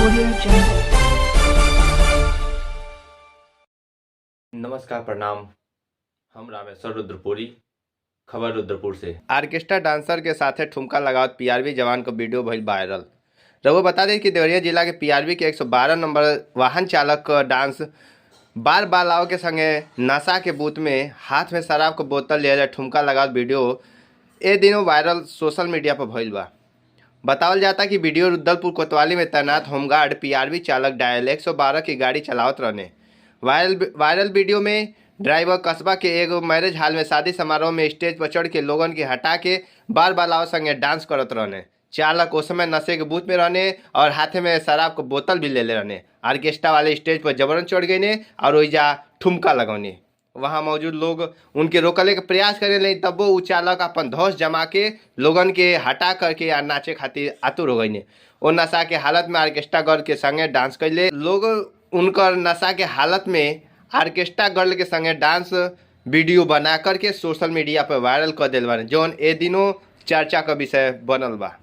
Audio Jungle. नमस्कार, प्रणाम। हम रामेश्वर रुद्रपुरी, खबर रुद्रपुर से। आर्केस्ट्रा डांसर के साथे ठुमका लगावत पीआरवी जवान को वीडियो भइल वायरल। रउआ बता दें कि देवरिया जिला के पीआरवी के 112 नंबर वाहन चालक क डांस बार बार लाव के संगे नशा के बूथ में हाथ में शराब के बोतल ले ठुमका लगावत वीडियो ए दिनों वायरल सोशल मीडिया पर भइल बा। बतावल जाता कि वीडियो रुद्रपुर कोतवाली में तैनात होमगार्ड पीआरवी चालक डायल 112 की गाड़ी चलावत रहने। वायरल वायरल वीडियो में ड्राइवर कस्बा के एगो मैरिज हॉल में शादी समारोह में स्टेज पर चढ़ के लोगन के हटा के बार बार लाव संगे डांस करत रहने। चालक उस समय नशे के बूथ में रहने और हाथे में शराब के बोतल भी ले ले रहने। आर्केस्ट्रा वाले स्टेज पर जबरन चढ़ गए और ओइजा ठुमका लगौने। वहाँ मौजूद लोग उनके रोकले के प्रयास करे ले, तबो उ चालक अपन धौस जमा के लोगन के हटा करके आ नाचे खातिर आतुर हो गईने। ओ नशा के हालत में आर्केस्ट्रा गर्ल के संगे डांस कैले। लोग उनकर नशा के हालत में आर्केस्ट्रा गर्ल के संगे डांस वीडियो बना करके सोशल मीडिया पर वायरल कर दिल बाने, जौन ए दिनों चर्चा का विषय बनल बा।